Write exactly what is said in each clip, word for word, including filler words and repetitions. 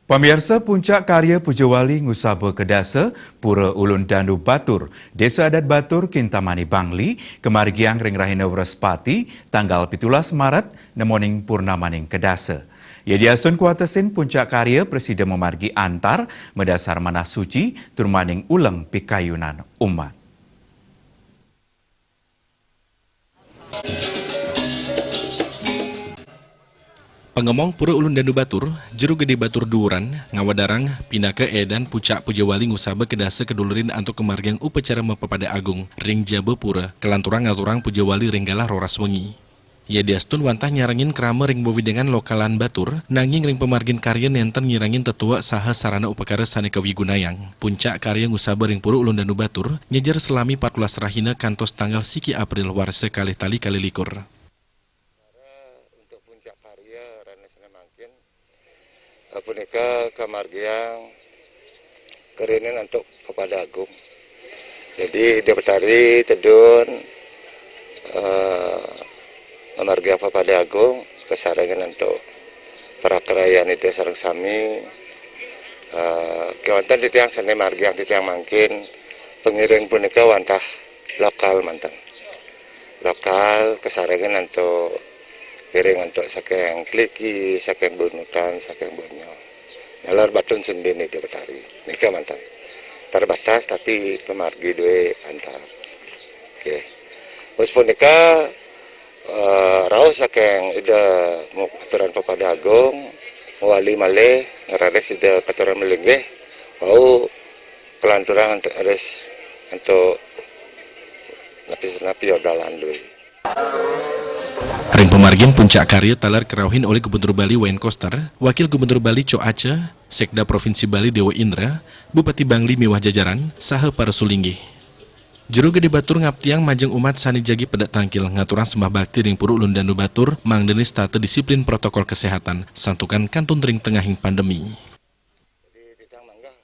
Pamiarsa, puncak karya Puja Wali Ngusaba Kedasa, Pura Ulun Dandu Batur, Desa Adat Batur, Kintamani, Bangli, kamargiang ring rahina Wrespati, tanggal pitulas Maret, nemoning purnamaning kedasa. Yadiastun kawatesin puncak karya prasida mamargi antar madasar manah suci tur maning uleng pikayunan umat. Pangemong Pura Ulun Dandu Batur, Jero Gedé Batur Duuran, ngawedarang pinaka édan puncak Puja Wali Ngusaba Kedasa kadulurin antuk kamargiang upacara mapapada agung ring jaba pura, kalanturang ngaturang Puja Wali ring galah roras wengi. Yadiastun wantah nyarengin krama ring wewidangan lokalan batur, nanging ring pamargin karya nénten nyarengin tetuek saha sarana upakara sané kawigunayang. Puncak karya Ngusaba ring Pura Ulun Dandu Batur nyejer salami patulas rahina kantos tanggal siki April warsa kalih tali kalih likur. Untuk puncak karya rahina sané mangkin, eh, punika kamargiang karyanin antuk Papada Agung. Jadi, Ida Betari tedun, eh, mamargiang Papada Agung, kasarengin antuk parakaryaan Ida sareng sami, eh, kéwanten titiang sané margiang titiang mangkin, pangiring punika wantah lokal manten. Lokal kasarengin antuk iring antuk saking Kliki, saking Bunutan, saking Bonyol. Nalar batun sendin Ida Betari. Nika manten. Terbatas tapi pamargi duwé antar. Oké. Wus punika, eh, rauh saking Ida mu-, aturan Papada Agung, mawali malih, raris Ida katuran malinggih, wau kalanturang antuk raris antuk napi-napi odalan duwé. Ring pamargin puncak karya taler karauhin olih Gubernur Bali Wayan Koster, Wakil Gubernur Bali Co. Aca, Sekda Provinsi Bali Dewa Indra, Bupati Bangli miwah jajaran, saha para sulinggih. Jero Gedé Batur ngaptiang majeng umat sané jagi pedak tangkil ngaturang sembah bakti ring Pura Ulun Dandu Batur, mangdané setata disiplin protokol kesehatan, santukan kantun ring tengahing pandemi. Jadi, titiang manggah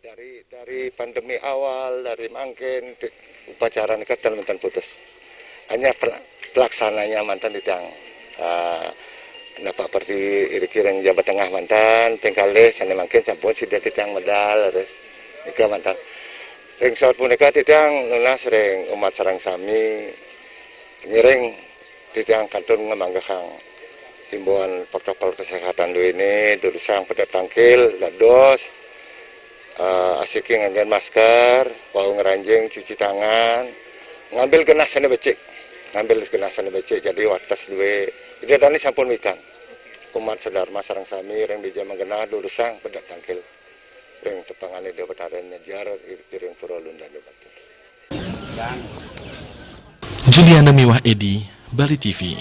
dari, dari pandemi awal, dari mangkin, ti-, upacara nika ten manten putus. Hanya pel-, pelaksananya manten titiang, eh, Bapak Pertiwi iriki ring Jabat Tengah manten, ping kalih sané mangkin sampun sida titiang medal, leres. Nika manten. Ring sapunika titiang nunas ring umat sareng sami ngiring titiang kantun ngamanggehang himbauan protokol kesehatan duwéné, durusang pedak tangkil, dados, eh, asiki nganggén masker, wau ngranjing, cuci tangan, ngambil genah sané becik, ngambil genah sané becik, jadi wates duwé. Ida dané sampun wikan. Umat sedharma sareng sami ring dija magenah durusang pedak tangkil ring tepengan Ida Betari nyejer ring Pura Ulun Dandu Batur. Juliana miwah Edi, Bali T V.